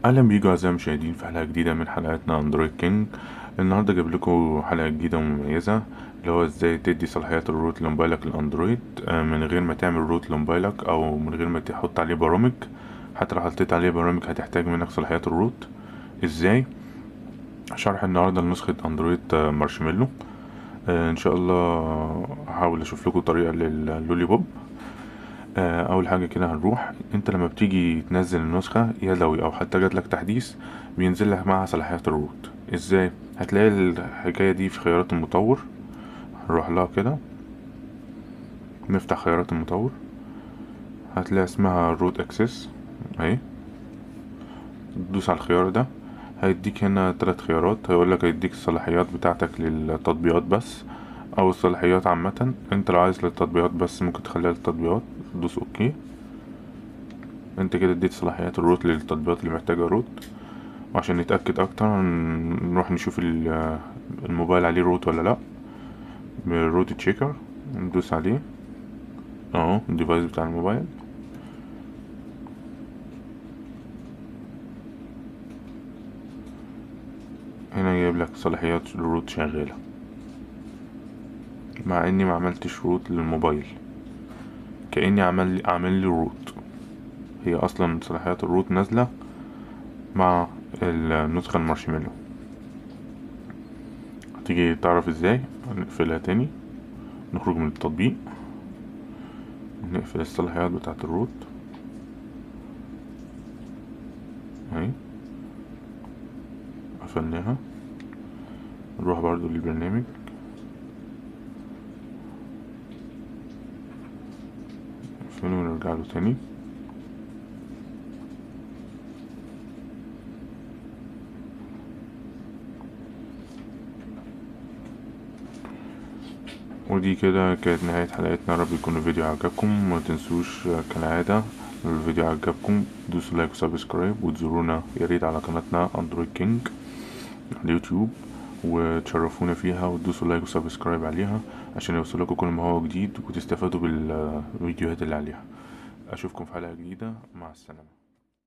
اهلا بيكم اعزائي المشاهدين في حلقة جديدة من حلقاتنا Android King. النهارده جايب لكم حلقة جديدة ومميزة، اللي هو ازاي تدي صلاحيات ال root لموبايلك الاندرويد من غير ما تعمل root لموبايلك او من غير ما تحط عليه برامج. حتى لو حطيت عليه برامج هتحتاج منك صلاحيات ال root. ازاي؟ شرح النهارده لنسخه اندرويد مارشميلو. ان شاء الله هحاول اشوف لكم طريقه لل Lollipop. اول حاجة كده هنروح، انت لما بتيجي تنزل النسخة يدوي او حتى جاتلك تحديث بينزل لك معها صلاحيات ال root. ازاي؟ هتلاقي الحكاية دي في خيارات المطور. هنروح لها كده، نفتح خيارات المطور، هتلاقي اسمها root access اهي. تدوس على الخيار ده، هيديك هنا 3 خيارات. هيقولك هيديك الصلاحيات بتاعتك للتطبيقات بس او الصلاحيات عامة. انت لو عايز للتطبيقات بس ممكن تخليها للتطبيقات، تدوس okay. انت كده اديت صلاحيات ال root للتطبيقات اللي محتاجة root. وعشان نتأكد اكتر نروح نشوف الموبايل عليه root ولا لا، بال root checker ندوس عليه اهو، ال device بتاع الموبايل. هنا جايب لك صلاحيات ال root شغالة، مع اني ما عملتش root للموبايل، كأني عامل لي root. هي اصلا صلاحيات ال root نازلة مع النسخة المارشميلو. هتيجي تعرف ازاي؟ هنقفلها تاني، نخرج من التطبيق، نقفل الصلاحيات بتاعة ال root اهي، قفلناها. نروح برضو للبرنامج، نقفله ونرجع له تاني. ودي كده كانت نهاية حلقتنا. رب يكون الفيديو عجبكم، وما تنسوش كالعادة لو الفيديو عجبكم دوسوا like و subscribe، وتزورونا يا ريت على قناتنا Android King على اليوتيوب، وتشرفونا فيها وتدوسوا like و subscribe عليها عشان يوصلكم كل ما هو جديد وتستفادوا بالفيديوهات اللي عليها. اشوفكم في حلقة جديدة، مع السلامة.